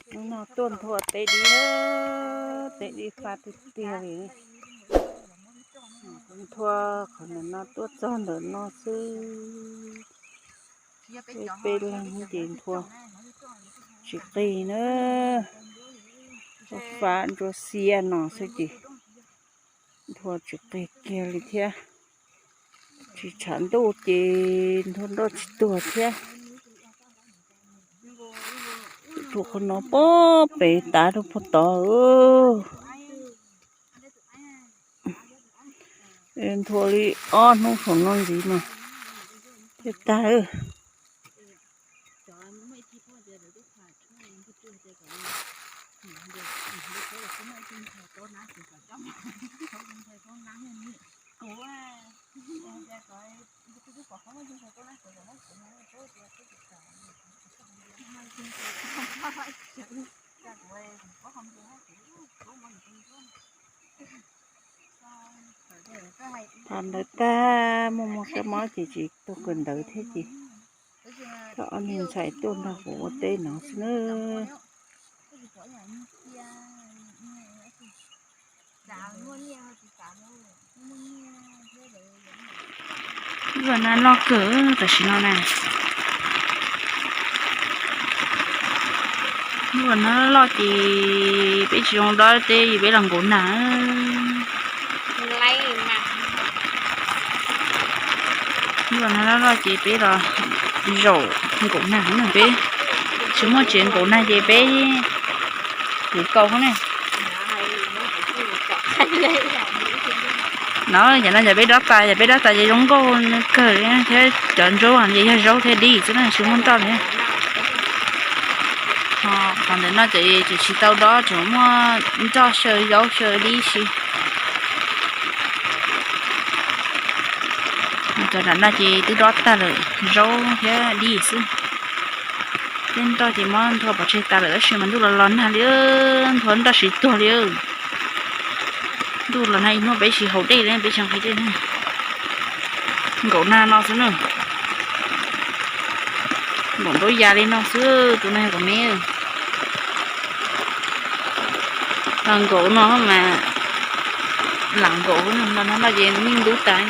Hnub no tuaj nthua teb dib, teb dib fab tiag tiag li. Nthua qhov ntawm no tuaj txog ntawm no xwb. Peb peb leeg ces nthua tsis qig na. Tuaj fab nruab xiab no xwb ces nthua tsis qig kiag li thiab. Tsis tshav ntuj ces nthua nroj tsis tuag thiab. Rau qhov no pob pem tav rau puag tod. Nthua li ob hnub saum no ntxiv mas thiaj tag. Tham ntawd tag muaj muaj kab mob ces tsis tuaj kawm ntawv thiab ces coj ob niag ntxhais tuaj nrog kuv ua teb no xwb na. Lub no loj kawg tam sim no na. Lub no loj ces peb tsis zoo dob teb, peb los nkaum nag. Lub no loj loj ces peb los zaum nkaum nag na, peb tsis muaj tsev nkaum nag ces peb kuv kaus ne. No yam no yog peb dob tas, yog peb dob tas ces zoo nkauj kawg thiab, cov ntsuab ces yog zaub thiab dib xwb na, tsis muaj nroj li. Qhov ntawm no ces tseem tsis tau dob, tseem muaj nroj xyaw zaub xyaw dib si. Cov nram no ces twb dob tag lawm, zaub thiab dib xwb. Tej nroj ces muab nthua pov tseg tas lawm tab sis mas ntuj los los nag li, nthua nroj siv tuag li. Ntuj los nag ib hnub peb tsis haus dej li, peb tsis nqhis dej li. Nkaum nag no xwb na. Nkaum nruab ya li no xwb, tus no yog kuv me. Los nkaum no mas lam nkaum no, no ces me ntub tas.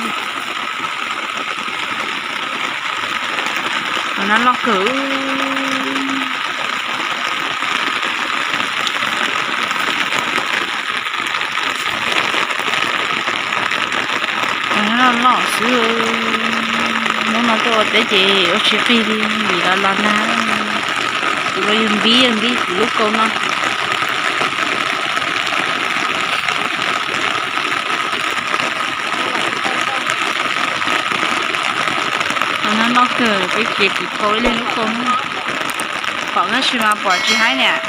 Qhov no loj kawg. Qhov no loj loj xwb. Hnub no tuaj ua teb ces ua tsis qig li vim los los nag. Kuv los yog npib, yog npib kuv lub kaus no. Qhov no loj kawg, peb ces kuv kaus ib leeg lub kaus no. Pom tab sis mas pom tsis haib niam.